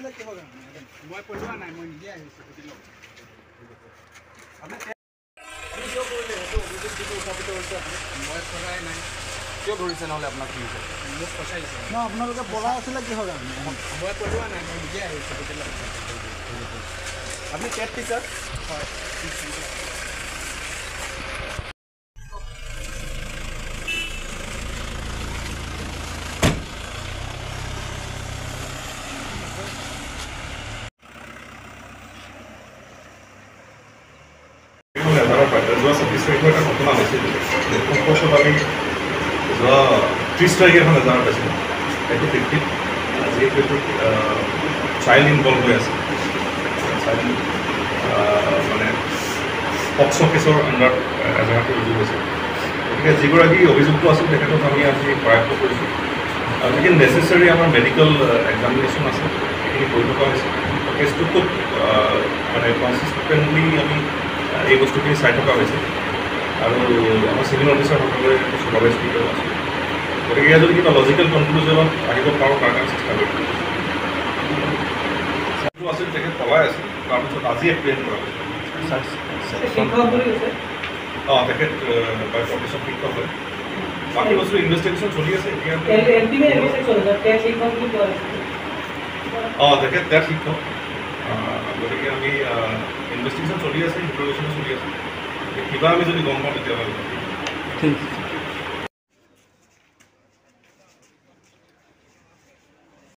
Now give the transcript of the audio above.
আছিলে কিহৰ কাৰণে? মই পঢ়োৱা নাই, মই নিজে আহিছোঁ, সুধি লওক। আপুনি কিয় কৰিলে সেইটো অভিযোগ যিটো উত্থাপিত হৈছে? আপুনি মই পঢ়াই নাই। কিয় ধৰিছে নহ'লে আপোনাক পুলিচে? মোক ফচাইছে। ন, আপোনালোকে পলাই আছিলে কিহৰ কাৰণে? মই পঢ়োৱা নাই, মই নিজে আহিছোঁ, সুধি লওক। আপুনি টেট টিচাৰ? হয়। যোৱা 26 তাৰিখৰ এটা ঘটনা হৈছিল। সম্পৰ্কত আমি যোৱা 30 তাৰিখে এখন এজাহাৰ পাইছিলোঁ। সেইটো ভিত্তিত যিহেতু এইটো চাইল্ড ইনভলভ হৈ আছে, চাইল্ড মানে পক্স' কেছৰ আণ্ডাৰত এজাহাৰটো ৰুজু হৈছে। গতিকে যিগৰাকী অভিযুক্ত আছিল তেখেতক আমি আজি কৰায়ত্ব কৰিছোঁ আৰু যিখিনি নেচেচাৰী আমাৰ মেডিকেল এক্সামিনেশ্যন আছে সেইখিনি কৰি থকা হৈছে। কেছটো খুব মানে কনচিষ্টেণ্টলি আমি এই বস্তুখিনি চাই থকা হৈছে আৰু আমাৰ চিনিয়ৰ অফিচাৰসকলে চুপাৰভাইজ কৰি থকা আছে। গতিকে ইয়াৰ যদি কিবা লজিকেল কনক্লুজনত আহিব পাৰোঁ তাৰ কাৰণে চেষ্টা কৰিম। যিটো আছিল তেখেত পলাই আছিল, তাৰপিছত আজি এপ্ৰিহেণ্ড কৰা হৈছে। অঁ, তেখেত বাই প্ৰফেশ্যন শিক্ষক হয়। বাকী বস্তু ইনভেষ্টিগেশ্যন চলি আছে এতিয়া। অঁ, তেখেত টেট শিক্ষক। গতিকে আমি ইনভেষ্টিগেশ্যন চলি আছে, ইণ্টাৰগেশ্যনো চলি আছে। কিবা আমি যদি গম পাওঁ তেতিয়াহ'লে ঠিক।